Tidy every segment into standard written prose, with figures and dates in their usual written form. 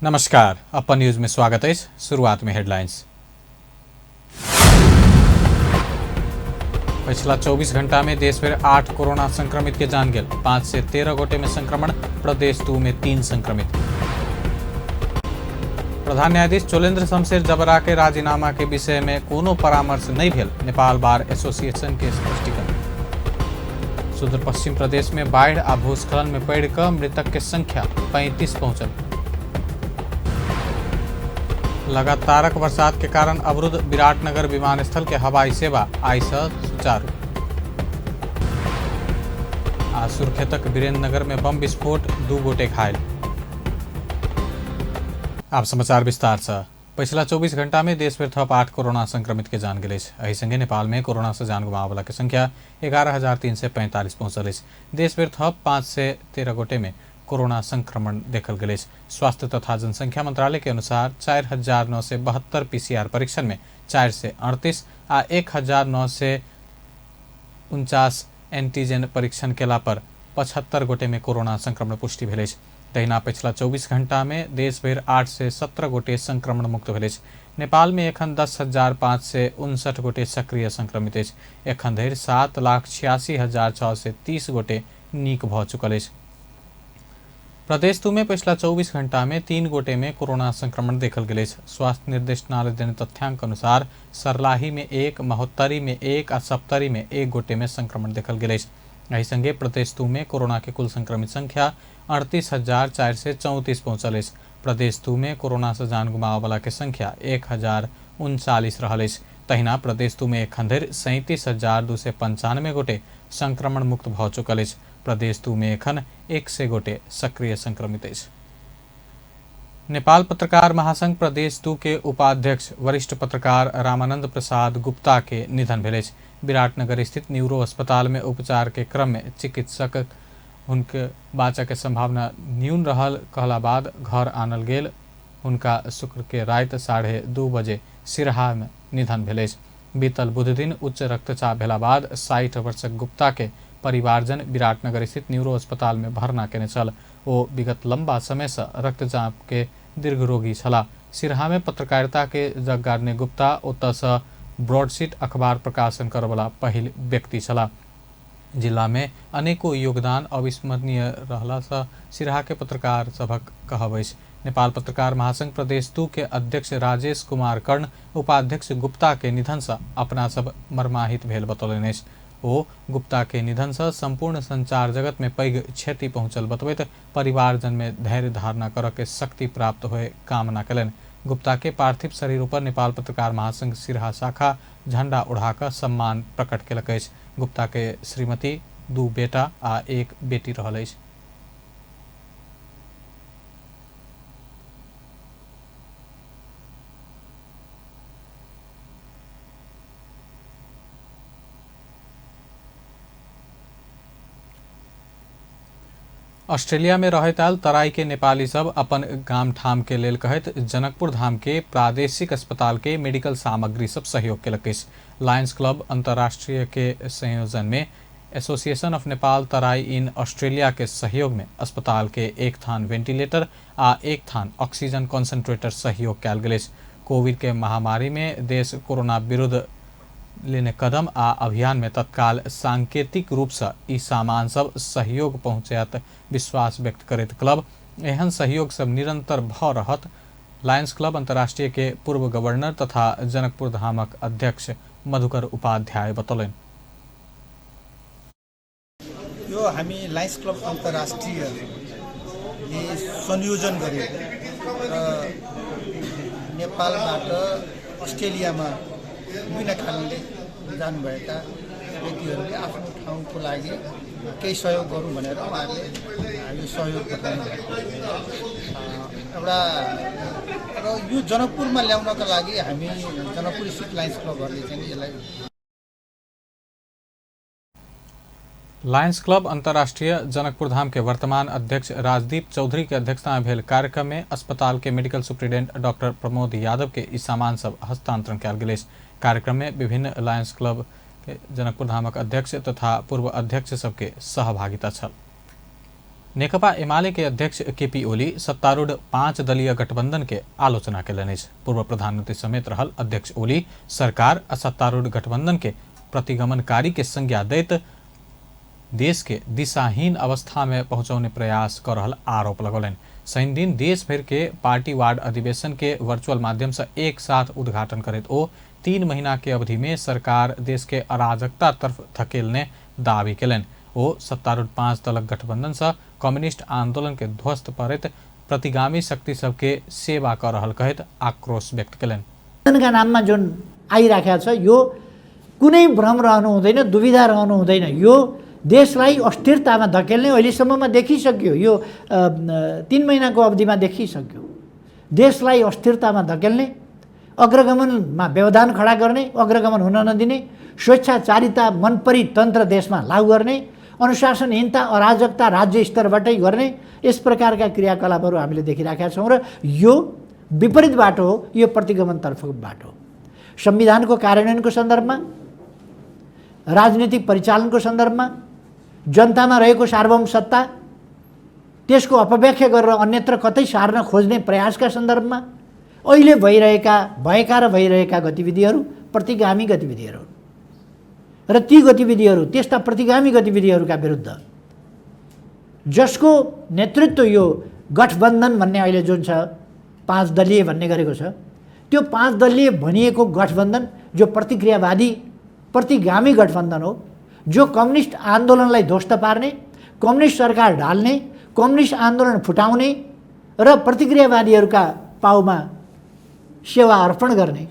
नमस्कार, अपन न्यूज में स्वागत अछि। शुरुआत में हेडलाइंस। पिछला 24 घंटा में देश भर 8 कोरोना संक्रमित के जान गेल। 5 से 13 गोटे में संक्रमण, प्रदेश 2 में 3 संक्रमित। प्रधान न्यायाधीश चोलेंद्र शमशेर जबरा के राजीनामा के विषय में कोनो परामर्श नहीं भेल, नेपाल बार एसोसिएशन के स्पष्टीकरण। सुदूर पश्चिम प्रदेश में बाढ़ आ भूस्खलन में पड़ि कऽ मृतक के संख्या 35 पहुंचल। लगातारक बरसात के कारण अवरुद्ध विराटनगर विमानस्थल के हवाई सेवा आइ से सुचारू। आ सुर्खेतक वीरेंद्रनगर में बम विस्फोट, 2 गोटे घायल। आप समाचार विस्तार से। पिछला 24 घंटा में देश भर थप 8 कोरोना संक्रमित के जान गेल अछि। एहि संगे नेपाल में कोरोना से जान गुमाबला के संख्या 11,345 पहुंचल अछि। देश भर थप 5 से 13 गोटे में कोरोना संक्रमण देखल गेल अछि। स्वास्थ्य तथा जनसंख्या मंत्रालय के अनुसार 4,972 पीसीआर परीक्षण में 438 आ 1,949 एंटीजन परीक्षण केला पर 75 गोटे में कोरोना संक्रमण पुष्टि भेल अछि। तहिना पिछला 24 घंटा में देश भरि 8 से 17 गोटे संक्रमण मुक्त भेल अछि। नेपाल में एखन 10,559 गोटे सक्रिय संक्रमित अछि। एखन धरि 7,86,630 गोटे नीक भऽ चुकल अछि। प्रदेश 2 में पिछला 24 घंटा में 3 गोटे में कोरोना संक्रमण देखल गेल अछि। स्वास्थ्य निर्देशनालय देने तथ्यांक अनुसार सरलाही में 1, महोत्तरी में 1 आ सप्तरी में 1 गोटे में संक्रमण देखल गेल अछि। एहि संगे प्रदेश 2 में कोरोना के कुल संक्रमित संख्या 38,434 पहुंचल अछि। प्रदेश 2 में कोरोना से जान गुमाबला के संख्या 1,039 रहल अछि। तहिना प्रदेश 2 में एखन धरि 37,295 गोटे संक्रमण मुक्त भऽ चुकल अछि। प्रदेश 2 में एखन 100 गोटे सक्रिय संक्रमित अछि। नेपाल पत्रकार महासंघ प्रदेश 2 के उपाध्यक्ष वरिष्ठ पत्रकार रामानंद प्रसाद गुप्ता के निधन भेल अछि। विराटनगर स्थित न्यूरो अस्पताल में उपचार के क्रम में चिकित्सक हुनके बाँचऽ के संभावना न्यून रहल कहला बाद घर आनल गेल। हुनका शुक्र के राति 2:30 बजे सिरहा में निधन भेल अछि। बीतल बुध दिन उच्च रक्तचाप भेला बाद 60 वर्षक गुप्ता के परिवारजन विराटनगर स्थित न्यूरो अस्पताल में भर्ना केने छल। ओ विगत लंबा समय से रक्तचाप के दीर्घ रोगी छलाह। सिरहा में पत्रकारिता के जग गाड़ने गुप्ता ओतऽ से ब्रॉडशीट अखबार प्रकाशन करऽवला पहिल व्यक्ति छलाह। जिला में अनेको योगदान अविस्मरणीय रहला से सिरहा के पत्रकार सभक कहब अछि। नेपाल पत्रकार महासंघ प्रदेश 2 के अध्यक्ष राजेश कुमार कर्ण उपाध्यक्ष गुप्ता के निधन से अपना सब मर्माहित भेल बतौलनि अछि। ओ गुप्ता के निधन से संपूर्ण संचार जगत में पैघ क्षति पहुंचल बतबैत परिवारजन में धैर्य धारणा करऽ के शक्ति प्राप्त होए कामना कयलनि। गुप्ता के पार्थिव शरीर पर नेपाल पत्रकार महासंघ सिरहा शाखा झंडा उड़ा कऽ सम्मान प्रकट केलक अछि। गुप्ता के श्रीमती, 2 बेटा आ 1 बेटी रहल अछि। ऑस्ट्रेलिया में रहैत आयल तराई के नेपाली सब अपन गाम ठाम के लेल कहैत जनकपुर धाम के प्रादेशिक अस्पताल के मेडिकल सामग्री सब सहयोग केलक अछि। लायंस क्लब अंतर्राष्ट्रीय के संयोजन में association of Nepal Terai in Australia के सहयोग में अस्पताल के 1 थान वेंटिलेटर आ 1 थान ऑक्सीजन कॉन्सेंट्रेटर सहयोग कयल गेल अछि। कोविड के महामारी में देश कोरोना विरुद्ध लेने कदम आ अभियान में तत्काल सांकेतिक रूप से ई सामान सब सहयोग पहुँचायत विश्वास व्यक्त करैत क्लब एहन सहयोग सब निरंतर भऽ रहत। लायंस क्लब अंतर्राष्ट्रीय के पूर्व गवर्नर तथा जनकपुर धामक अध्यक्ष मधुकर उपाध्याय बतौलनि। यो हामी लायंस क्लब अन्तर्राष्ट्रियले संयोजन गरेको र नेपालबाट अस्ट्रेलियामा विभिन्न कारणले जानुभएका व्यक्तिहरूले आफ्नो ठाउँको लागि केही सहयोग गरौँ भनेर उहाँहरूले यो सहयोग पठाउनु भएको एउटा र यो जनकपुरमा ल्याउनका लागि हामी जनकपुर स्थित लायन्स क्लबहरूले चाहिँ यसलाई लायंस क्लब अंतर्राष्ट्रीय जनकपुर धाम के वर्तमान अध्यक्ष राजदीप चौधरी के अध्यक्षता में भेल कार्यक्रम में अस्पताल के medical superintendent doctor Pramod Yadav के ई सामान सब हस्तांतरण कयल गेल अछि। कार्यक्रम में विभिन्न लायंस क्लब के जनकपुर धामक अध्यक्ष तथा पूर्व अध्यक्ष सबके सहभागिता छल। नेकपा एमाले के अध्यक्ष केपी ओली सत्तारूढ़ 5 दलीय गठबंधन के आलोचना केलनि अछि। पूर्व प्रधानमंत्री समेत रहल अध्यक्ष ओली सरकार आ सत्तारूढ़ गठबंधन के प्रतिगमनकारी के संज्ञा दैत देश के दिशाहीन अवस्था में पहुंचौने प्रयास कर रहल आरोप लगौलनि। शनि दिन देश भरि के पार्टी वार्ड अधिवेशन के वर्चुअल माध्यम से एक साथ उद्घाटन करैत ओ 3 महीना के अवधि में सरकार देश के अराजकता तरफ धकेलने दावी केलनि। ओ सत्तारूढ़ 5 दलक गठबंधन से कम्युनिस्ट आंदोलन के ध्वस्त करैत प्रतिगामी शक्ति सबके सेवा कर रहल कहैत आक्रोश व्यक्त केलनि। का नाममा जुन आइराखेको छ यो कुनै भ्रम रहनु हुँदैन, दुविधा रहनु हुँदैन। यो देशलाई अस्थिरतामा धकेल्ने अहिलेसम्ममा देखिसक्यो, यो 3 महिनाको अवधिमा देखिसक्यो। देशलाई अस्थिरतामा धकेल्ने, अग्रगमनमा व्यवधान खडा गर्ने, अग्रगमन हुन नदिने, स्वेच्छाचारिता मनपरी तन्त्र देशमा लागू गर्ने, अनुशासनहीनता अराजकता राज्य स्तरबाटै गर्ने, यस प्रकारका क्रियाकलापहरू हामीले देखिराखेका छौँ र यो विपरीत बाटो हो, यो प्रतिगमनतर्फको बाटो हो। संविधानको कार्यान्वयनको सन्दर्भमा, राजनीतिक परिचालनको सन्दर्भमा, जनतामा रहेको सार्वभौम सत्ता त्यसको अपव्याख्या गरेर अन्यत्र कतै सार्न खोज्ने प्रयासका सन्दर्भमा अहिले भएका र भइरहेका गतिविधिहरू प्रतिगामी गतिविधिहरू हुन् र ती गतिविधिहरू, त्यस्ता प्रतिगामी गतिविधिहरूका विरुद्ध जसको नेतृत्व यो गठबन्धन भन्ने अहिले जुन छ 5 दलीय भन्ने गरेको छ, त्यो 5 दलीय भनिएको गठबन्धन जो प्रतिक्रियावादी प्रतिगामी गठबन्धन हो, जो कम्युनिस्ट आन्दोलनलाई ध्वस्त पार्ने, कम्युनिस्ट सरकार ढाल्ने, कम्युनिस्ट आन्दोलन फुटाउने र प्रतिक्रियावादीहरूका पाउमा सेवा अर्पण गर्ने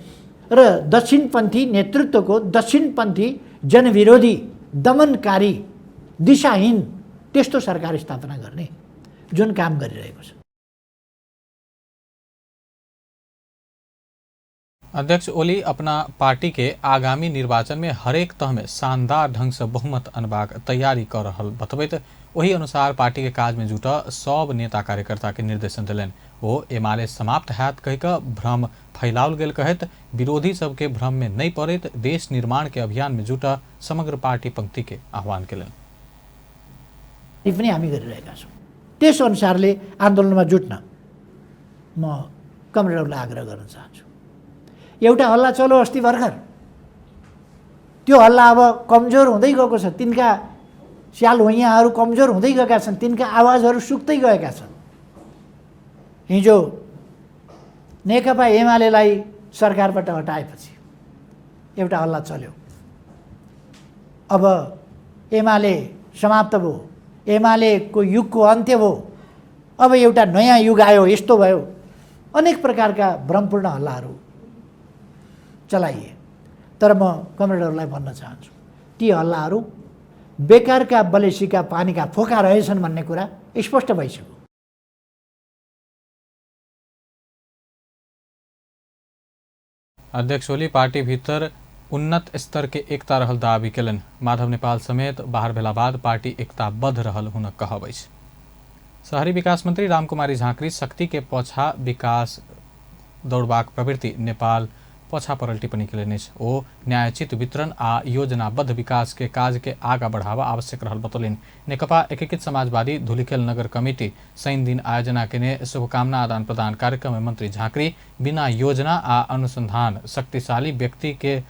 र दक्षिणपन्थी नेतृत्वको दक्षिणपन्थी जनविरोधी दमनकारी दिशाहीन त्यस्तो सरकार स्थापना गर्ने जुन काम गरिरहेको छ। अध्यक्ष ओली अपना पार्टी के आगामी निर्वाचन में हरेक तह में शानदार ढंग से बहुमत अनबाक तैयारी कर रहल बतबैत ओही अनुसार पार्टी के काज में जुट सब नेता कार्यकर्ता के निर्देशन दिलनि। ओ एमाले समाप्त हैत कहि कऽ भ्रम फैलाओल गेल कहैत विरोधी सबके भ्रम में नहीं पड़ैत देश निर्माण के अभियान में जुट समग्र पार्टी पंक्ति के आह्वान केलनि। पनि हामी गरिरहेका छौँ, त्यस अनुसारले आन्दोलनमा जुट्न म कमरेडहरूलाई आग्रह गर्न चाहन्छु। एउटा हल्ला चलो अस्ति भर्खर, त्यो हल्ला अब कमजोर हुँदै गएको छ, तिनका स्याल भुइँयाहरू कमजोर हुँदै गएका छन्, तिनका आवाजहरू सुक्दै गएका छन्। हिजो नेकपा एमालेलाई सरकारबाट हटाएपछि एउटा हल्ला चल्यो, अब एमाले समाप्त भयो, एमालेको युगको अन्त्य भयो, अब एउटा नयाँ युग आयो, यस्तो भयो, अनेक प्रकारका भ्रमपूर्ण हल्लाहरू चलाइए। तर म कमरेडहरूलाई भन्न चाहन्छु, ती हल्लाहरू बेकारका बलेसीका पानीका फोका रहेछन् भन्ने कुरा स्पष्ट भइसक्यो। अध्यक्ष ओली पार्टी भीतर उन्नत स्तर के एकता रहल दावी केलनि। माधव नेपाल समेत बाहर भेला बाद पार्टी एकताबद्ध रहल हुनक कहब अछि। शहरी विकास मंत्री रामकुमारी झाँक्री शक्ति के पछा विकास दौड़बाक प्रवृत्ति नेपाल पछा पड़ल टिप्पणी केलनि अछि। ओ न्यायोचित वितरण आ योजनाबद्ध विकास के काज के आगा बढ़ावा आवश्यक रहल बतौलनि। नेकपा एकीकृत समाजवादी धुलिखेल नगर कमिटी शनि दिन आयोजना केने शुभकामना आदान प्रदान कार्यक्रम में मंत्री झाँक्री बिना योजना आ अनुसंधान शक्तिशाली व्यक्ति के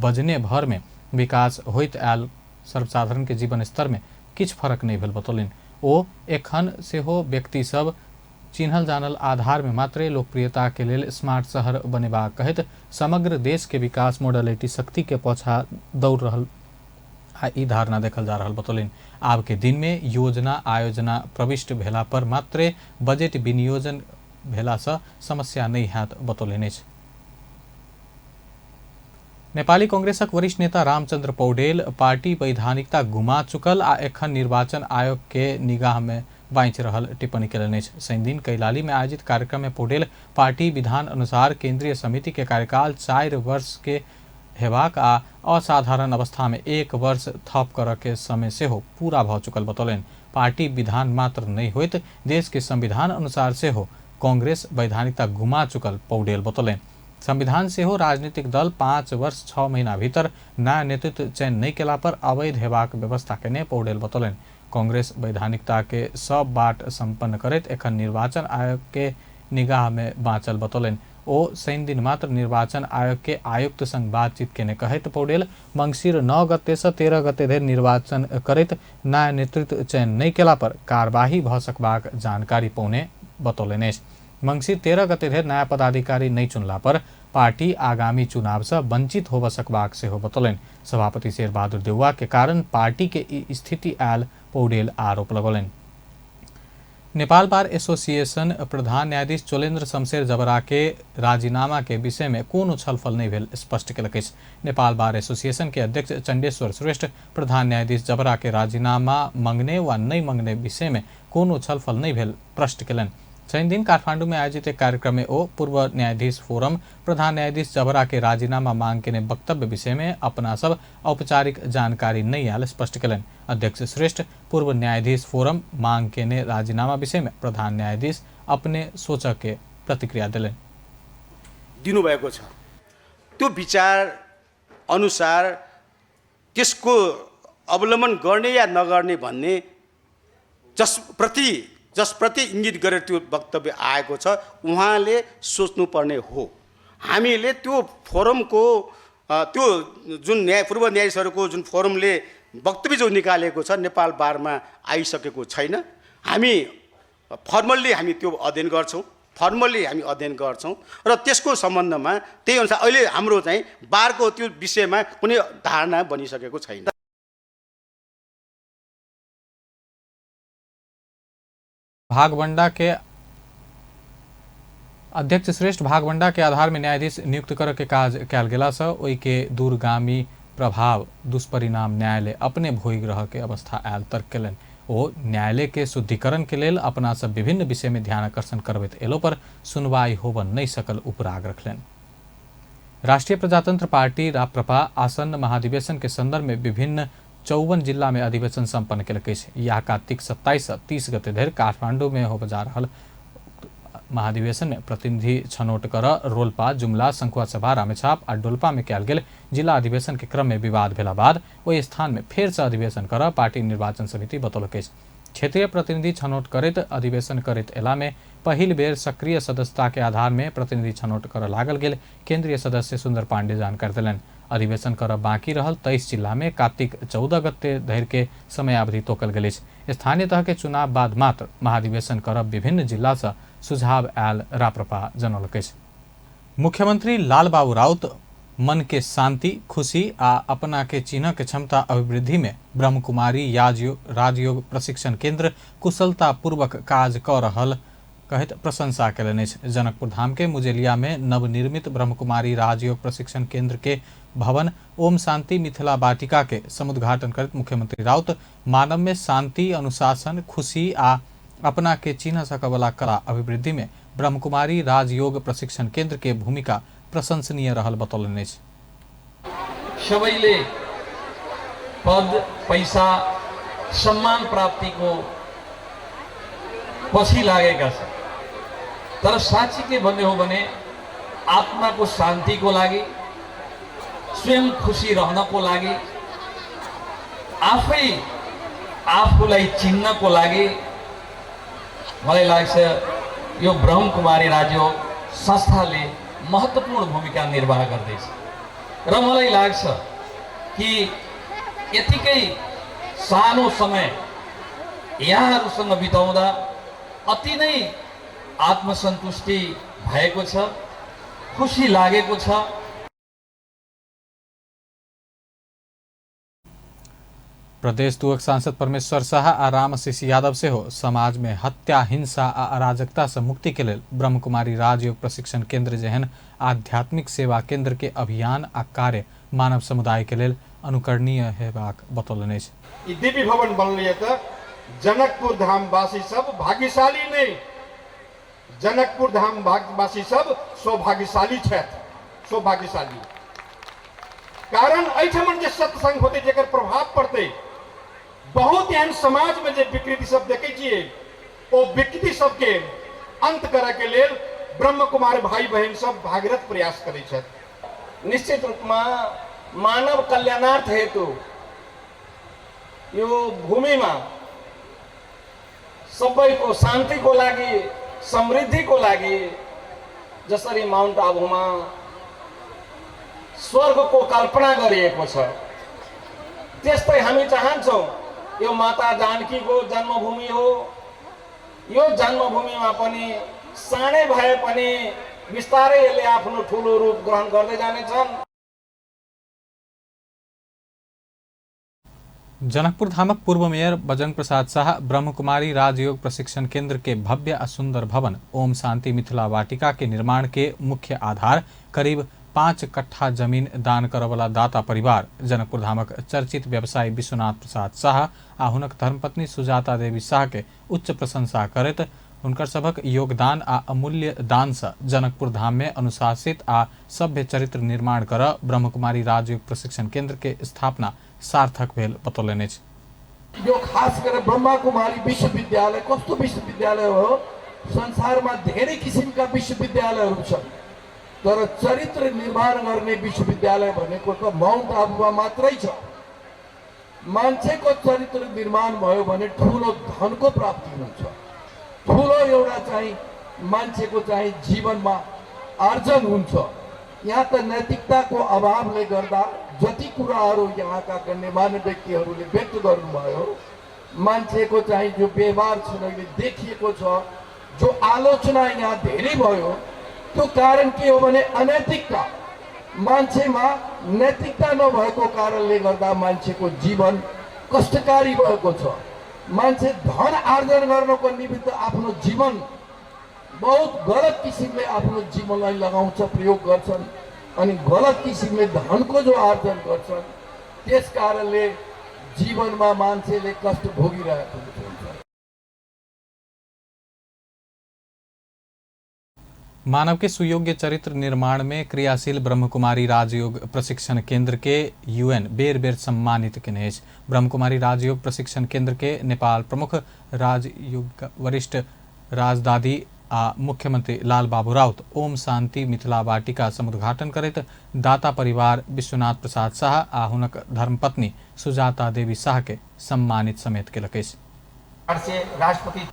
बजने भर में विकास होइत आयल सर्वसाधारण के जीवन स्तर में किछु फरक नहीं भेल बतौलनि। ओ एखन सेहो व्यक्ति सब चिन्हल जानल आधार में मात्रे लोकप्रियता के लेल स्मार्ट शहर बनेबाक कहैत समग्र देश के विकास मॉडलिटी शक्ति के पछा दौड़ रहल आ ई धारणा देखल जा रहल बतौलनि। आब के दिन में योजना आयोजना प्रविष्ट भेला पर मात्रे बजट विनियोजन भेला से समस्या नहीं हैत बतौलनि अछि। नेपाली कांग्रेसक वरिष्ठ नेता रामचंद्र पौडेल पार्टी वैधानिकता गुमा चुकल आ एखन निर्वाचन आयोग के निगाह में बाँचि रहल टिप्पणी केलनि अछि। शनि दिन कैलाली में आयोजित कार्यक्रम में पौडेल पार्टी विधान अनुसार केंद्रीय समिति के कार्यकाल 4 वर्ष के हेबाक आ असाधारण अवस्था में 1 वर्ष थप करऽ के समय सेहो पूरा भऽ चुकल बतौलनि। पार्टी विधान मात्र नहि होइत देश के संविधान अनुसार सेहो कांग्रेस वैधानिकता गुमा चुकल पौडेल बतौलनि। संविधान सेहो राजनीतिक दल 5 वर्ष 6 महीना भीतर नया नेतृत्व चयन नहि केला पर अवैध हेबाक व्यवस्था केने पौडेल बतौलनि। कांग्रेस वैधानिकता के सब बाट संपन्न करैत एखन निर्वाचन आयोग के निगाह में बाँचल बतौलनि। ओ शनि दिन मात्र निर्वाचन आयोग के आयुक्त संग बातचीत केने कहैत पौडेल मंगसिर 9 गते से 13 गते धरि निर्वाचन करैत नया नेतृत्व चयन नहि केला पर कार्यवाही भऽ सकबाक जानकारी पौने बतौलनि अछि। मंगसिर 13 गते धरि नया पदाधिकारी नहि चुनला पर पार्टी आगामी चुनाव से वंचित होबऽ सकबाक सेहो बतौलनि। सभापति शेरबहादुर देउवा के कारण पार्टी के ई स्थिति आयल पौडेल आरोप लगौलनि। नेपाल बार एसोसिएशन प्रधान न्यायाधीश चोलेन्द्र शमशेर जबरा के राजीनामा के विषय में कोनो छलफल नहि भेल स्पष्ट केलक अछि। नेपाल बार एसोसिएशन के अध्यक्ष चंडेश्वर श्रेष्ठ प्रधान न्यायाधीश जबरा के राजीनामा मंगने वा नहि मंगने विषय में कोनो छलफल नहि भेल प्रश्न केलनि। शनि दिन काठमांडू में आयोजित एक कार्यक्रम में ओ पूर्व न्यायाधीश फोरम प्रधान न्यायाधीश जबरा के राजीनामा मांग केने वक्तव्य विषय में अपना सब औपचारिक जानकारी नहीं आयल स्पष्ट केलनि। अध्यक्ष श्रेष्ठ पूर्व न्यायाधीश फोरम मांग केने राजीनामा विषय में प्रधान न्यायाधीश अपने सोचक के प्रतिक्रिया देलनि। दिनुभएको छ त्यो विचार अनुसार त्यसको अवलम्बन गर्ने या नगर्ने भन्ने जसप्रति इङ्गित गरेर त्यो वक्तव्य आएको छ उहाँले सोच्नुपर्ने हो। हामीले त्यो फोरमको त्यो जुन न्याय पूर्व न्यायाधीशहरूको जुन फोरमले वक्तव्य जो निकालेको छ नेपाल बारमा आइसकेको छैन। हामी फर्मल्ली हामी त्यो अध्ययन गर्छौँ, फर्मल्ली हामी अध्ययन गर्छौँ र त्यसको सम्बन्धमा त्यही अनुसार अहिले हाम्रो चाहिँ बारको त्यो विषयमा कुनै धारणा बनिसकेको छैन। भागबंडा के अध्यक्ष श्रेष्ठ भागबंडा के आधार में न्यायाधीश नियुक्त कर के काज कयल गेला से ओहि के दूरगामी प्रभाव दुष्परिणाम न्यायालय अपने भोगि रह के अवस्था आयल तर्क केलनि। ओ न्यायालय के शुद्धिकरण के लेल अपना सब विभिन्न विषय में ध्यान आकर्षण करबैत एलो पर सुनवाई होबऽ नहि सकल उपराग रखलनि। राष्ट्रीय प्रजातंत्र पार्टी राप्रपा आसन्न महाधिवेशन के संदर्भ में विभिन्न 54 जिला में अधिवेशन संपन्न केलक अछि। यह कार्तिक 27 से 30 गते धरि काठमांडू में होबऽ जा रहल महाधिवेशन में प्रतिनिधि छनौट कर रोलपा, जुमला, संखुआसभा, रामेछाप आ डोल्पा में कयल गेल जिला अधिवेशन के क्रम में विवाद भेला बाद ओहि स्थान में फेर से अधिवेशन कर पार्टी निर्वाचन समिति बतौलक अछि। क्षेत्रीय प्रतिनिधि छनौट करैत अधिवेशन करैत एला में पहिल बेर सक्रिय सदस्यता के आधार में प्रतिनिधि छनौट कर लागल गेल केंद्रीय सदस्य सुंदर पांडे जानकारी देलनि। अधिवेशन कर बाकी रहल 23 जिला में कार्तिक 14 गते धरि के समयावधि तोकल गेल अछि। स्थानीय तह के चुनाव बाद मात्र महाधिवेशन करब विभिन्न जिला से सुझाव आयल राप्रपा जनौलक अछि। मुख्यमंत्री लालबाबू राउत मन के शांति, खुशी आ अपना के चिन्ह के क्षमता अभिवृद्धि में ब्रह्मकुमारी राजयोग प्रशिक्षण केंद्र कुशलतापूर्वक काज क रहल कहैत प्रशंसा केलनि अछि। जनकपुर धाम के मुजेलिया में नवनिर्मित ब्रह्मकुमारी राजयोग प्रशिक्षण केंद्र के भवन ओम शांति मिथिला वाटिका के समुद्घाटन करैत मुख्यमंत्री राउत मानव में शांति, अनुशासन, खुशी आ अपना के चिन्ह सकवला कला अभिवृद्धि में ब्रह्मकुमारी राजयोग प्रशिक्षण केंद्र के भूमिका प्रशंसनीय रहल बतौलनि अछि। सबैले पद, पैसा, सम्मान प्राप्तिको पछि लागेका छन्, तर साँच्ची के भन्ने हो भने आत्माको शान्तिको लागि, स्वयं खुसी रहनको लागि, आफै आफूलाई चिन्नको लागि मलाई लाग्छ यो ब्रह्मकुमारी राजयोग संस्थाले महत्त्वपूर्ण भूमिका निर्वाह गर्दैछ। र मलाई लाग्छ कि यतिकै सानो समय यहाँहरूसँग बिताउँदा अति नै आत्मसन्तुष्टि भएको छ, खुसी लागेको छ। प्रदेश दुवक सांसद परमेश्वर शाह आ रामशिष यादव सेहो समाज में हत्या, हिंसा आ अराजकता से मुक्ति के लेल ब्रह्मकुमारी राजयोग प्रशिक्षण केंद्र जेहन आध्यात्मिक सेवा केंद्र के अभियान आ कार्य मानव समुदाय के लेल अनुकरणीय हेबाक बतौलनि अछि। ई दिव्य भवन बनलै तऽ जनकपुर धाम वासी सब भाग्यशाली नहीं, जनकपुर धाम वासी सब सौभाग्यशाली छथि, सौभाग्यशाली। कारण एहिठाम जे सत्संग होते जेकर प्रभाव पड़तै, बहुत एहन समाज में जे विकृति सब देखै छियै ओ विकृति सबके अंत करऽ के लेल ब्रह्म कुमार भाई बहन सब भागीरथ प्रयास करै छथि। निश्चित रूपमा मानव कल्याणार्थ हेतु यो भूमिमा सबैको शान्तिको लागि, समृद्धिको लागि जसरी माउन्ट आबुमा स्वर्गको कल्पना गरिएको छ, त्यस्तै हामी चाहन्छौँ यो माता जानकीको जन्मभूमि हो। यो जन्मभूमिमा पनि सानै भए पनि बिस्तारै यसले आफ्नो ठुलो रूप ग्रहण गर्दै जानेछन्। जनकपुर धामक पूर्व मेयर बजरंग प्रसाद शाह ब्रह्मकुमारी राजयोग प्रशिक्षण केंद्र के भव्य आ सुंदर भवन ओम शांति मिथिला वाटिका के निर्माण के मुख्य आधार करीब 5 कट्ठा जमीन दान करवला दाता परिवार जनकपुर धामक चर्चित व्यवसायी विश्वनाथ प्रसाद शाह आ हुनक धर्मपत्नी सुजाता देवी शाह के उच्च प्रशंसा करैत हुनकर सभक योगदान आ अमूल्य दान से जनकपुर धाम में अनुशासित आ सभ्य चरित्र निर्माण कर ब्रह्मकुमारी राजयोग प्रशिक्षण केंद्र के स्थापना सार्थक भेल बतौलनि अछि। यो खास गरेर ब्रह्माकुमारी विश्वविद्यालय कस्तो विश्वविद्यालय हो? संसारमा धेरै किसिमका विश्वविद्यालयहरू छन्, तर चरित्र निर्माण गर्ने विश्वविद्यालय भनेको त माउन्ट आबुमा मात्रै छ। मान्छेको चरित्र निर्माण भयो भने ठुलो धनको प्राप्ति हुन्छ, ठुलो एउटा चाहिँ मान्छेको चाहिँ जीवनमा आर्जन हुन्छ। यहाँ त नैतिकताको अभावले गर्दा जति कुराहरू यहाँका गण्यमान्य व्यक्तिहरूले व्यक्त गर्नुभयो, मान्छेको चाहिँ जो व्यवहार छ अहिले देखिएको छ, जो आलोचना यहाँ धेरै भयो, त्यो कारण के हो भने अनैतिकता। मान्छेमा नैतिकता नभएको कारणले गर्दा मान्छेको जीवन कष्टकारी भएको छ। मान्छे धन आर्जन गर्नको निमित्त आफ्नो जीवन बहुत गलत किसिमले आफ्नो जीवनलाई लगाउँछ, प्रयोग गर्छन् अनि गलत किसिमले धनको जो आर्जन गर्छन् त्यस कारणले जीवनमा मान्छेले कष्ट भोगिरहेको हुन्छ। मानव के सुयोग्य चरित्र निर्माण में क्रियाशील ब्रह्मकुमारी राजयोग प्रशिक्षण केंद्र के यूएन बेर बेर सम्मानित केने अछि। ब्रह्मकुमारी राजयोग प्रशिक्षण केंद्र के नेपाल प्रमुख राजयोग वरिष्ठ राजदादी आ मुख्यमंत्री लाल बाबू राउत ओम शांति मिथिला वाटिका समुद्घाटन करैत दाता परिवार विश्वनाथ प्रसाद शाह आ हुनक धर्मपत्नी सुजाता देवी शाह के सम्मानित समेत केलक अछि। राष्ट्रपति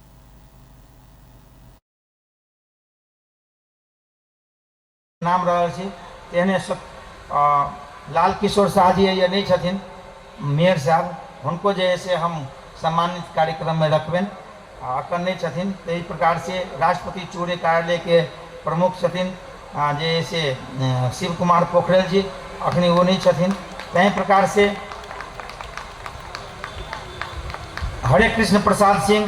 नाम रहल छी, तेहने लाल किशोर शाह जी ये नहीं छथिन मेयर साहब, हुनको जे है से हम सम्मानित कार्यक्रम में रखबनि, अखन नहीं छथिन। ताहि प्रकार से राष्ट्रपति चूरे कार्यालय के प्रमुख छथिन जे है से शिव कुमार पोखरेल जी, अखनी वो नहीं छथिन। ताहि प्रकार से हरे कृष्ण प्रसाद सिंह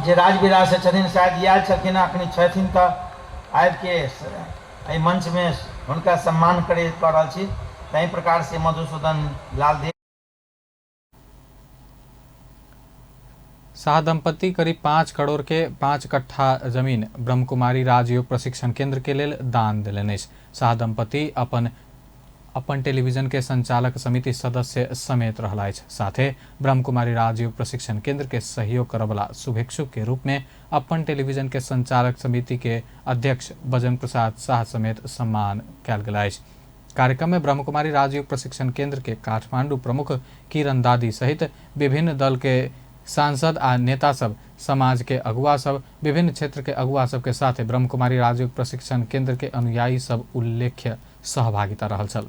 जे राजविराज से छथिन, शायद आयल छलखिन, अखनी छथिन तऽ आबिके एहि मंच में हुनका सम्मान करे कऽ रहल छी। ताहि प्रकार से मधुसूदन लाल देव शाह दंपति करीब 5 करोड़ के 5 कट्ठा जमीन ब्रह्मकुमारी राजयोग प्रशिक्षण केंद्र के लेल दान देलनि अछि। शाह दंपति अपन अपन टेलीविजन के संचालक समिति सदस्य समेत रहला अछि। साथे ब्रह्मकुमारी राजयोग प्रशिक्षण केंद्र के सहयोग करवला शुभेच्छुक के रूप में अपन टेलीविजन के संचालक समिति के अध्यक्ष बजरंग प्रसाद शाह समेत सम्मान कयल गेल अछि। कार्यक्रम में ब्रह्मकुमारी राजयोग प्रशिक्षण केंद्र के काठमांडू प्रमुख किरण दादी सहित विभिन्न दल के सांसद आ नेता सब, समाज के अगुआ सब, विभिन्न क्षेत्र के अगुआ सब के साथ ब्रह्मकुमारी राजयोग प्रशिक्षण केंद्र के अनुयायी सब उल्लेख्य सहभागिता रहल छल।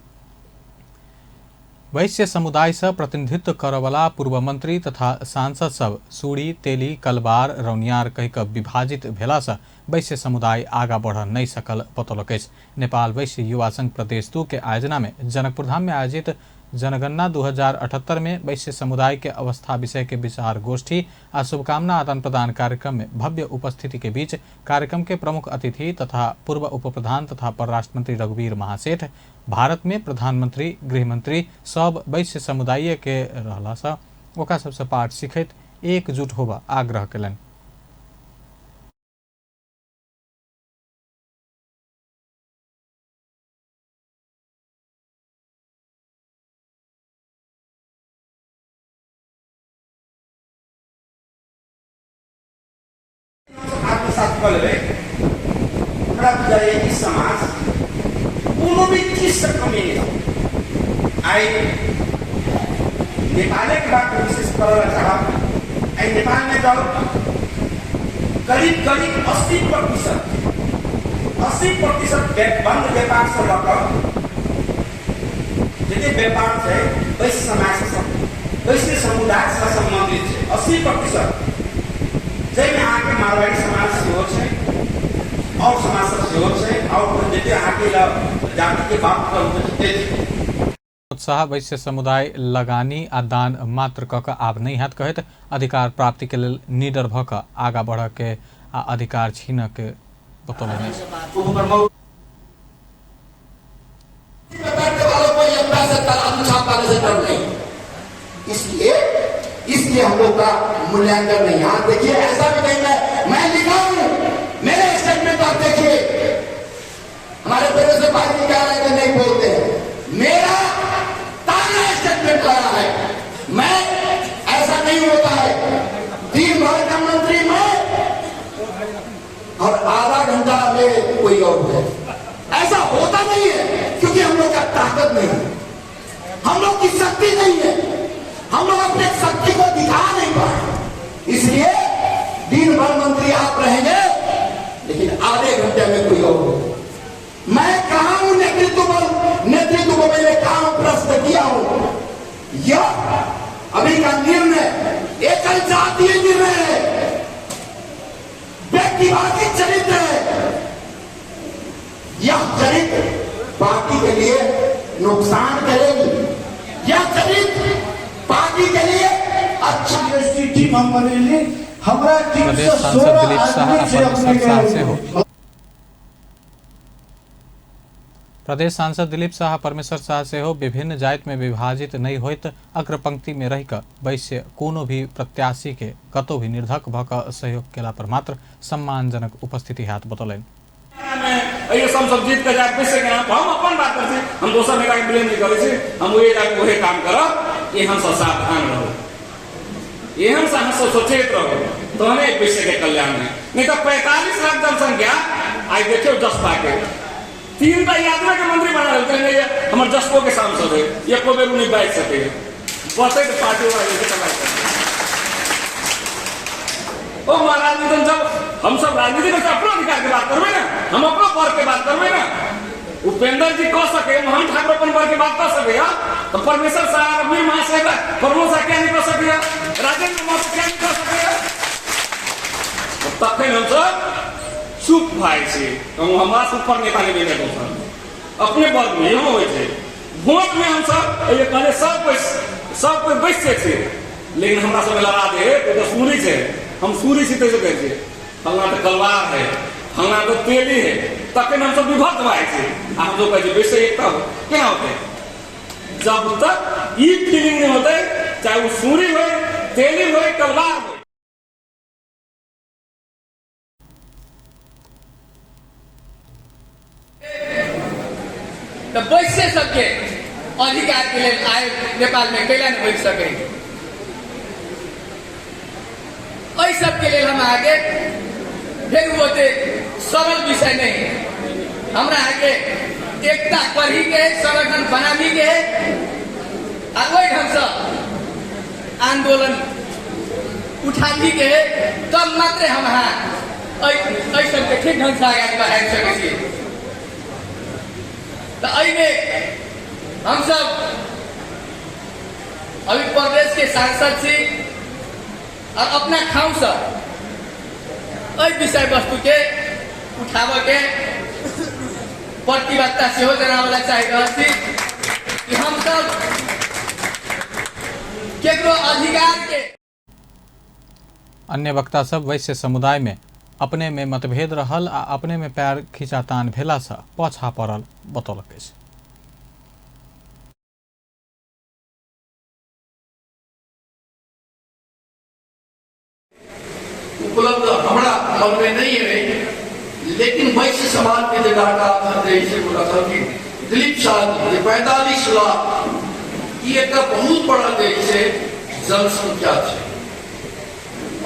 वैश्य समुदाय से प्रतिनिधित्व करवला पूर्व मंत्री तथा सांसद सब सूड़ी, तेली, कलबार, रौनियार कहि कऽ विभाजित भेला से वैश्य समुदाय आगा बढ़ नहीं सकल बतौलक अछि। नेपाल वैश्य युवा संघ प्रदेश 2 के आयोजना में जनकपुरधाम में आयोजित जनगणना 2078 में वैश्य समुदाय के अवस्था विषय के विचार गोष्ठी आ शुभकामना आदान प्रदान कार्यक्रम में भव्य उपस्थिति के बीच कार्यक्रम के प्रमुख अतिथि तथा पूर्व उप प्रधान तथा परराष्ट्र मंत्री रघुवीर महासेठ भारत में प्रधानमंत्री, गृहमंत्री सब वैश्य समुदाय के रहला से ओकरा सबसे पाठ सीखैत एकजुट होबा आग्रह केलनि। आत्मसात कऽ लेबै, हमरा बुझाइए ई समाज कोनो भी चीजसँ कमी नहि। आइ नेपालक बात विशेष करऽ चाहब, आइ नेपालमे जाउ करीब करीब 80% 80% बंद व्यापार से लऽ कऽ जते व्यापार छै वैश्य समाज से वैश्य समुदाय से संबंधित छै 80%, जाहिमे अहाँके मारवाड़ी समाज सेहो छै और समाज सब सेहो छै और जते अहाँके जाति के बात करू तऽ उत्साह वैश्य समुदाय लगानी आ दान मात्र कऽ कऽ आब नहि हैत कहैत अधिकार प्राप्ति के लेल निडर भऽ कऽ आगा बढ़ऽ के आ अधिकार छीनऽ के बतौलनि अछि। इसलिए हम लोग का मूल्यांकन नहीं। यहाँ देखिए ऐसा भी नहीं, मैं लिखा हूं मेरे स्टेटमेंट आप देखिए, हमारे प्रोफेसर भाई जी कह रहे हैं कि नहीं बोलते हैं, मेरा ताजा स्टेटमेंट लगा है, मैं ऐसा नहीं होता है। 3 बार का मंत्री मैं और आधा घंटा में कोई और है, ऐसा होता नहीं है, क्योंकि हम लोग का ताकत नहीं है, हम लोग की शक्ति नहीं है, हम लोग अपने शक्ति को दिखा नहीं पाए। इसलिए दिन भर मंत्री आप रहेंगे लेकिन आधे घंटे में कोई और हो। मैं कहा हूं नेतृत्व बल, नेतृत्व को मैंने कहा प्रश्न किया हूं, यह अभी का निर्णय एकल जातीय निर्णय है, व्यक्तिवादी चरित्र है, यह चरित्र पार्टी के लिए नुकसान करेगी, यह चरित्र पार्टी के लिए अच्छा। टीम हम बनेली, हमरा टीम प्रदेश से सांसद 16 दिलीप शाह आदमी छै आ अपने परमेश्वर शाह के। सेहो प्रदेश सांसद दिलीप शाह परमेश्वर शाह सेहो विभिन्न जाति में विभाजित नहीं होइत अग्रपंक्ति में रहि कऽ वैश्य कोनो भी प्रत्याशी के कतौ भी निर्धक भऽ कऽ सहयोग केला पर मात्र सम्मानजनक उपस्थिति हैत बतौलनि। हम सब जीत के जाए वैश्य के नाम पर हम अपन बात करै छी, हम दोसर नेता के ब्लेम नहीं करै छी, हम वही जाके वही काम करब। एहन सब सावधान रहू, एहन से अहाँ सब सचेत रहू तहने वैश्य के कल्याण है, नहीं तो 45 लाख जनसंख्या आई देखियो जसपा के 3 टा यादव के मंत्री बना देलकै, हमर जसपो के सांसद है, एको बेर नहीं बाजि सके, बतै के पार्टी वाला के चला सके। ओ महाराज जब हम सब राजनीति में अपनो अधिकार के बात करबै ना, हम अपनो वर्ग के बात करबै ना, उपेंद्र जी कह सके, मोहन ठाकुर अपन वर्ग के बात कर सके, तो परमेश्वर शाह रघुवीर महाशय प्रमोद शाह क्या नहीं कर सके, राजेंद्र महतो क्या नहीं कर सके, तखन हम सब चुप भाई छी, हमरा से ऊपर नेता नहीं मिले दोसर अपने वर्ग में इहो होइ छै। वोट में हम सब ये कहले सब कोई बैसते छै, लेकिन हमरा सब लड़ा दे तो सूरी छै, हम सूरी छी तैसे कहै छियै, फलना तो कलवार है, फलना तो तेली है, तखन हम सब विभक्त भाई छी आ हम सब कहै छियै वैसे एकता हो केना होतै। जब तक ई फीलिंग नहीं होतै, चाहे वो सूरी हो तेली हो कलवार हो। तो वैश्य सबके अधिकार के लिए आय नेपाल में कैला नहीं बढ़ि सके, एहि सबके लेल हम आगे फेर ओते सरल विषय नहीं, हमरा आगे एकता करही के संगठन बनाबी के आ ओहि ढंग से आंदोलन उठाबी के तब मात्रे हम अहाँ एहि सबके ठीक ढंग से आगाँ बढ़ाबि सकै छी। तो एहिमे हम सब अभी प्रदेश के सांसद छी और अपना ठाउँ से एहि विषय वस्तु के उठाबऽ के प्रतिबद्धता सेहो जनाबऽ ला चाहि रहल छी कि हम सब केकरो अधिकार के। अन्य वक्ता सब वैश्य समुदाय में अपने में मतभेद रहल आ अपने में पैर खिंचातान भेला से पाछा पड़ल बतौलक अछि। उपलब्ध हमरा मन में नहीं है, लेकिन वैश्य समाज के जे डाटा रखल कि दिलीप शाह जी 45 लाख ई एक बहुत बड़ा जे छै जनसंख्या छै,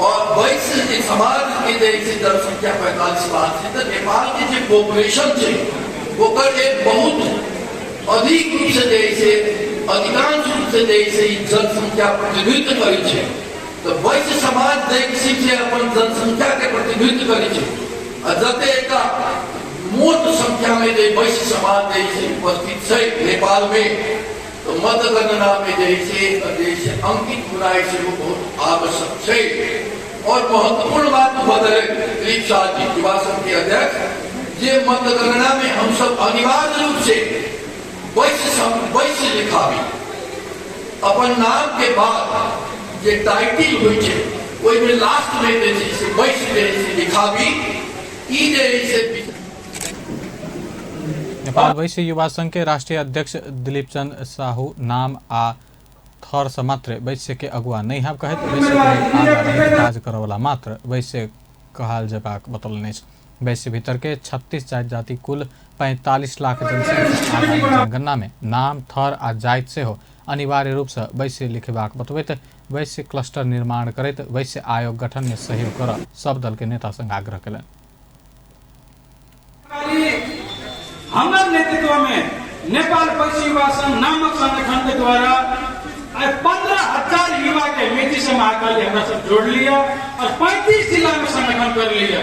और वैश्य समाज के जे छै जनसंख्या 45 लाख छै, तो नेपाल के जे पॉपुलेशन छै ओकर एक बहुत अधिक रूप से जे छै अधिकांश रूप से जे छै जनसंख्या प्रतिनिधित्व करै छै। तो वैश्य समाज जे किसिम से अपन जनसंख्या के प्रतिनिधित्व करै छै आ जते एकटा मोट संख्या में जे वैश्य समाज जे छै उपस्थित छै नेपाल में, तो मतगणना में जे छै अंकित होनाइ सेहो बहुत आवश्यक छै। और महत्वपूर्ण बात बदले दिलीप शाह जी युवा संघ के अध्यक्ष, जे मतगणना में हम सब अनिवार्य रूप से वैश्य लिखाबी, अपन नाम के बाद जे टाइटिल होइ छै ओहिमे लास्ट में जे छै से वैश्य जे छै लिखाबी। ई जे छै नेपाल वैश्य युवा संघ के राष्ट्रीय अध्यक्ष दिलीप चंद साहू नाम आ थर से मात्र वैश्य के अगुआ नहीं हम कहैत वैश्य के आगा रहि काज करऽवला मात्र वैश्य कहल जेबाक बतौलनि अछि। वैश्य भीतर के 36 जाति जाति कुल 45 लाख जनसंख्या आगामी जनगणना में नाम थर आ जाति सेहो अनिवार्य रूप से वैश्य लिखेबाक बतबैत वैश्य क्लस्टर निर्माण करैत वैश्य आयोग गठन में सहयोग कर सब दल के नेता संग आग्रह कयलनि। हमर नेतृत्व में नेपाल वैश्य युवा संघ नामक संगठन के द्वारा 15,000 युवा के मेची से महाकाली हमरा सब जोड़ लिया और 35 जिला में संगठन कर लिया।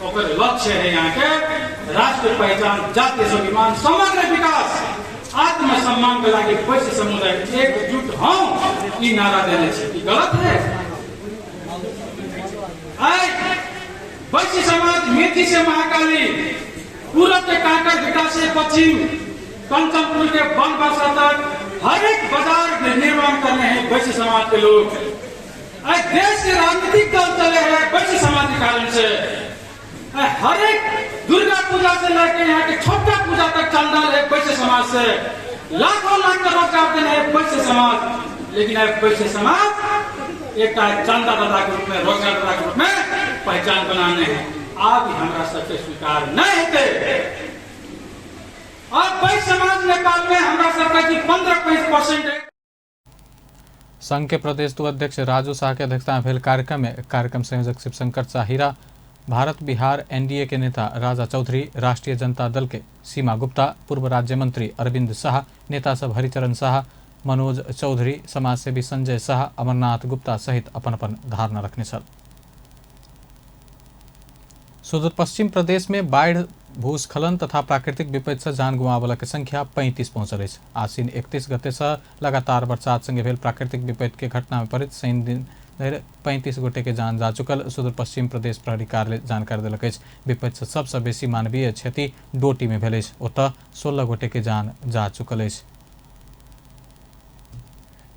ओकर लक्ष्य है यहाँ के राष्ट्र पहचान, जातीय स्वाभिमान, समग्र विकास, आत्मसम्मान के लागि वैश्य समुदाय एकजुट हूँ, ई नारा देने छै। ई गलत है? आइ वैश्य समाज मेची से महाकाली, पूरब के कांकर घाटा से पश्चिम कंचनपुर के बनबसा तक हर एक बाजार निर्माण करने हैं वैश्य समाज के लोग। आज देश के राजनीतिक दल चले हैं वैश्य समाज के कारण से। हर एक दुर्गा पूजा से लेकर यहाँ के छोटा पूजा तक चंदा है वैश्य समाज से, लाखों लाख का रोजगार देने है वैश्य समाज। लेकिन अब वैश्य समाज एक चंदा दाता के रूप में, रोजगार दाता के रूप में पहचान बनाने हैं। आप हमरा सबके स्वीकार नहीं होते। और वैश्य समाज नेपाल में हमरा सबके 15% है। संघ के प्रदेश अध्यक्ष राजू शाह के अध्यक्षता में भेल कार्यक्रम में कार्यक्रम संयोजक शिवशंकर शाहीरा, भारत बिहार एनडीए के नेता राजा चौधरी, राष्ट्रीय जनता दल के सीमा गुप्ता, पूर्व राज्य मंत्री अरविंद शाह, नेता सब हरिचरण शाह, मनोज चौधरी, समाजसेवी संजय शाह, अमरनाथ गुप्ता सहित अपन अपन धारणा रखने छल। सुदूर पश्चिम प्रदेश में बाढ़ि, भूस्खलन तथा प्राकृतिक विपत्ति से जान गुमावला के संख्या 35 पहुंचल अछि। आश्विन 31 गते से लगातार बरसात संगे भेल प्राकृतिक विपत्ति के घटना में पड़ित शनि दिन धरि 35 गोटे के जान जा चुकल सुदूर पश्चिम प्रदेश प्रहरी कार्यालय जानकारी देलक अछि। विपत्ति से सबसे बेसी मानवीय क्षति डोटी में भेल अछि, ओतऽ 16 गोटे के जान जा चुकल अछि।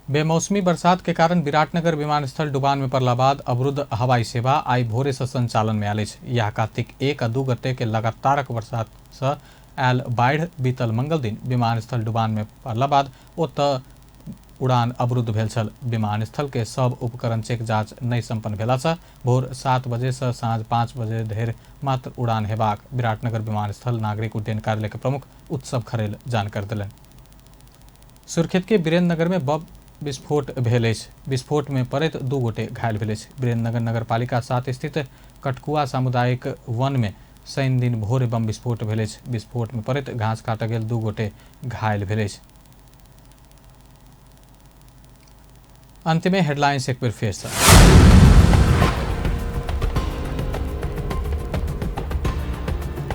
बेमौसमी बरसात के कारण विराटनगर विमानस्थल डुबान में पड़ला बाद अवरुद्ध हवाई सेवा आई भोरे से संचालन में आयल अछि। यह कार्तिक 1 आ 2 गते के लगातारक बरसात से आयल बाढ़ि बीतल मंगल दिन विमानस्थल डुबान में पड़ला बाद ओतऽ उड़ान अवरुद्ध भेल छल। विमानस्थल के सब उपकरण चेक जांच नहीं संपन्न भेला से भोर 7 बजे से साँझ 5 बजे धरि मात्र उड़ान हेबाक विराटनगर विमानस्थल नागरिक उड्डयन कार्यालय के प्रमुख उत्सव खरेल जानकारी देलनि। सुर्खेत के वीरेंद्रनगर में बम विस्फोट भेल अछि। विस्फोट में पड़ैत 2 गोटे घायल भेल अछि। वीरेंद्रनगर नगरपालिका 7 स्थित कटकुआ सामुदायिक वन में शनि दिन भोरे बम विस्फोट भेल अछि। विस्फोट में पड़ैत घास काटऽ गेल 2 गोटे घायल भेल अछि। अंत में हेडलाइंस एक बेर फेर से।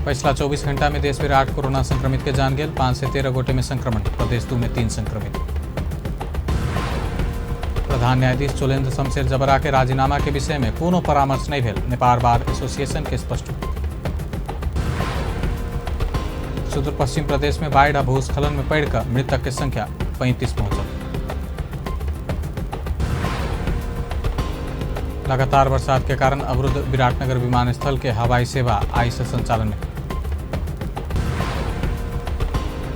पिछला 24 घंटा में देश में 8 कोरोना संक्रमित के जान गेल, 513 गोटे में संक्रमण, प्रदेश 2 में 3 संक्रमित। प्रधान न्यायाधीश चोलेन्द्र शमशेर जबरा के राजीनामा के विषय में कोनो परामर्श नहीं भेल, नेपाल बार एसोसिएशन के स्पष्ट। सुदूर पश्चिम प्रदेश में बाढ़ आ भूस्खलन में पड़िकऽ मृतक के संख्या 35 पहुंचल। लगातार बरसात के कारण अवरुद्ध विराटनगर विमानस्थल के हवाई सेवा आई से संचालन में।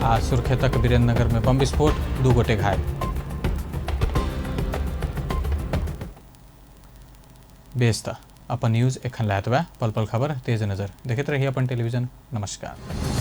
आज सुर्खेतक वीरेंद्रनगर में बम विस्फोट, 2 गोटे घायल। बेस त अपन न्यूज एखन लैत बा पल पल खबर तेज नजर देखैत रहिए अपन टेलीविजन। नमस्कार।